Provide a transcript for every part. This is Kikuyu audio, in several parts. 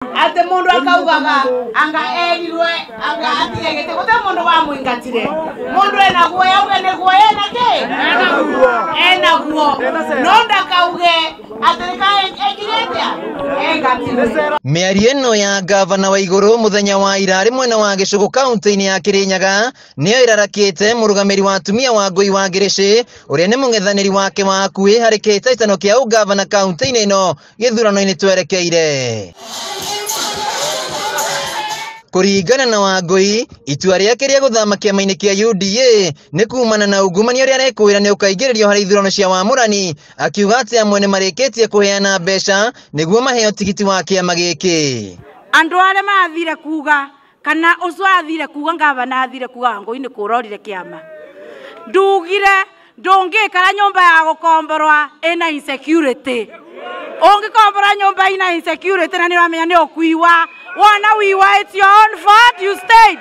Ate mundu akaugaga anga erirwe anga atigegete gute mundu wa muingatire mundu ena guoya auge ni guoya ena ki ena guo no ndakauge ati ka ekire atia engatirwe. Mĩario ĩno ya gavana wa igũrũ mũthenya wa ira arĩ mwena wa Gĩcũgũ kaunti-inĩ ya Kĩrĩnyaga nĩyo ĩrarakĩte mũrũgamĩri wa atumia wa Ngũi wa Ngĩrĩcĩ ũrĩa nĩ mũng'ethanĩri wake wa hakuhĩ harĩ kĩhĩtahĩtano kĩa ũgavana kaunti-inĩ ĩno gĩthurano-inĩ twerekeire. Kũringana na Wangũi, itua rĩake rĩa gũthama kĩama-inĩ kĩa UDA nĩ kumana na ungumania ũrĩa arekũĩra nĩ ũkaingĩrĩrio harĩ ithurano cia wamũrani, akiuga atĩ amwe nĩ marĩkĩtie kũheana mbeca nĩguo maheo tigiti wa kĩama gĩkĩ. Andũ arĩa marathire kuga kana ũcio athire kuga ngavana athire kuga Wangũi nĩ kũrorire kĩama. Ndugire ndũngĩikara nyũmba ya gũkomborwa ĩna insecurity. Ũngĩkombora nyũmba ina insecurity na nĩ ũramenya nĩ ũkuiwa, wona wiwa, it's your own fault you stayed.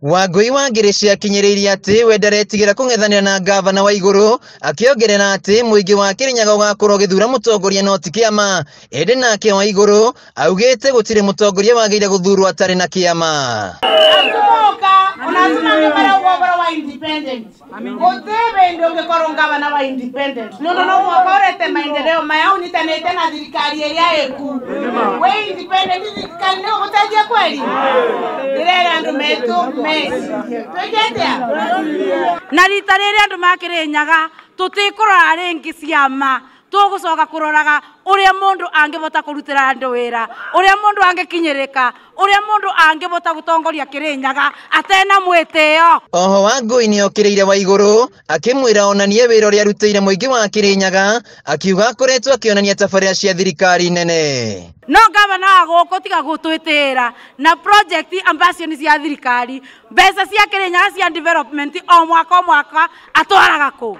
Wangũi wa Ngĩrĩcĩ akinyĩrĩirie atĩ we ndaretigĩra kũng'ethanĩra na gavana wa igũrũ, akĩongerera atĩ mũingĩ wa Kĩrĩnyaga ũgakorwo ũgĩthura mũtongoria no ti kĩama. Ĩndĩ nake wa igũrũ augĩte gũtirĩ mũtongoria wagĩrĩire gũthurwo atarĩ na kĩama. Atumoka onatumanga marauga ũhoro wa independent gũtirĩ hĩndĩ ũngĩkorwo ngavana wa independent nĩ ũndũ no mũhaka ũrete maendeleo maya ũnyitanĩte na thirikari ĩrĩa ĩku wĩ independent. Thirikari nĩ ũgũteithia kweli? Ndĩrera andũ metũ mecirie twĩke atĩa. Na rita rĩrĩ andũ ma Kĩrĩnyaga tũtikũrora rĩngĩ ciama, tũgũcoka kũroraga ũrĩa mũndũ angĩbota kũrutĩra andũ wĩra, ũrĩa mũndũ angĩkinyĩrĩka, ũrĩa mũndũ angĩbota gũtongoria Kĩrĩnyaga atena mwĩtĩo. Oho Wangũi nĩ okĩrĩire wa igũrũ akĩmwĩra onanie wĩra ũrĩa arutĩire mũingĩ wa Kĩrĩnyaga, akiuga akoretwo akĩonania tabarĩra cia thirikari nene. No gavana wa gũkũ tiga gũtwĩtĩra na project ambition cia thirikari, mbeca cia Kĩrĩnyaga cia development o mwaka o mwaka atwaraga kũ?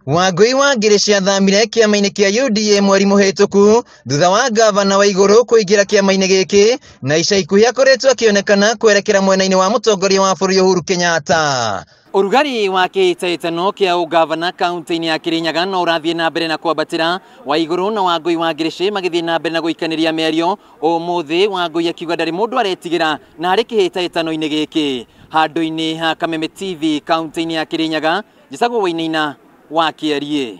Wangũi wa Ngĩrĩcĩ athamire kĩama-inĩ kĩa UDA mweri mũhĩtũku thutha wa gavana wa igũrũ kũingĩra kĩama-inĩ gĩkĩ, na ica ikuhĩ akoretwo akĩonekana kwerekera mwena-inĩ wa mũtongoria wa bũrũri Uhuru Kenyatta. Ũrugarĩ wa kĩhĩtahĩtano kĩa ũgavana kaunti-inĩ ya Kĩrĩnyaga no ũrathiĩ na mbere na kwambatĩra, wa igũrũ na Wangũi wa Ngĩrĩcĩ magĩthiĩ na mbere na gũikanĩria mĩario. Ũmũthĩ Wangũi akiuga ndarĩ mũndũ aretigĩra na harĩ kĩhĩtahĩtano-inĩ gĩkĩ. Handũ-inĩ ha Kameme TV kaunti-inĩ ya Kĩrĩnyaga, njĩtagwo Wainaina wa Kĩariĩ.